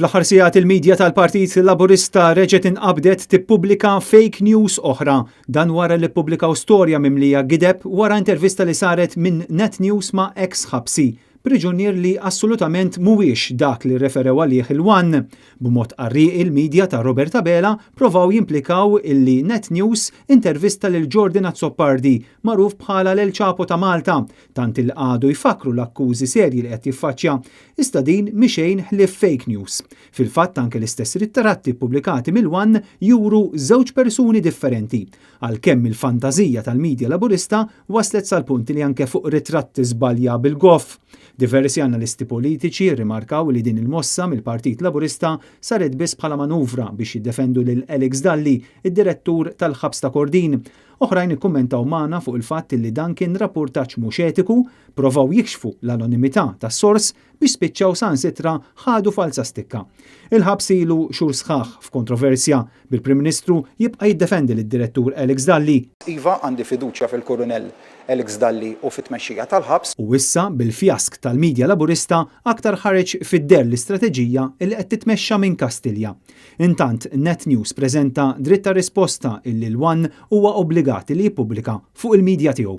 Fl-aħħar sigħat il-midja tal-Partit Laburista reġgħet inqabdet tippubblika fake news oħra. Dan wara li ppubblikaw storja mimlija gideb wara intervista li saret minn Net News ma' ex ħabsi, priġunier li assolutament mhuwiex dak li rreferew għalih il-ONE. B'mod qarrieqi il-midja ta' Robert Abela provaw jimplikaw illi Net News intervista lil Jordan Azzopardi, magħruf bħala l-El Chapo ta' Malta, tant il għadu jfakru l-akkużi serji li qed jiffaċċja. Iżda din mhi xejn ħlief fake news. Fil-fatt anke l-istess ritratti ppubblikati mill-ONE juru żewġ persuni differenti. Għalkemm il-fantażija tal-midja Laburista waslet sal-punt li anke fuq ritratti żbalja bil-goff. Diversi analisti politiċi rrimarkaw li din il-mossa mill-Partit Laburista saret biss bħala manuvra biex jiddefendu lil Alex Dalli, id-direttur tal-ħabs ta' Kordin. Oħrajn ikkummentaw magħna fuq il-fatt li dan kien rapportaġġ mhux etiku, provaw jikxfu l-anonimità tas-sors biex spiċċaw saħansitra ħadu falsa stikka. Il-ħabs ilu xhur sħaħ f'kontroversja, bil-Prim Ministru jibqa' jiddefendi lid-direttur Alex Dalli. Iva, għandi fiduċja fil-Kurunell Alex Dalli u fit-tmexxija tal-ħabs. U issa bil-fjask tal-midja Laburista aktar ħareġ fid-deher l-istrateġija li qed titmexxa minn Kastilja. Intant, Net News preżenta dritt ta' risposta illi l-ONE huwa obbligat li jippubblika fuq il-midja tiegħu.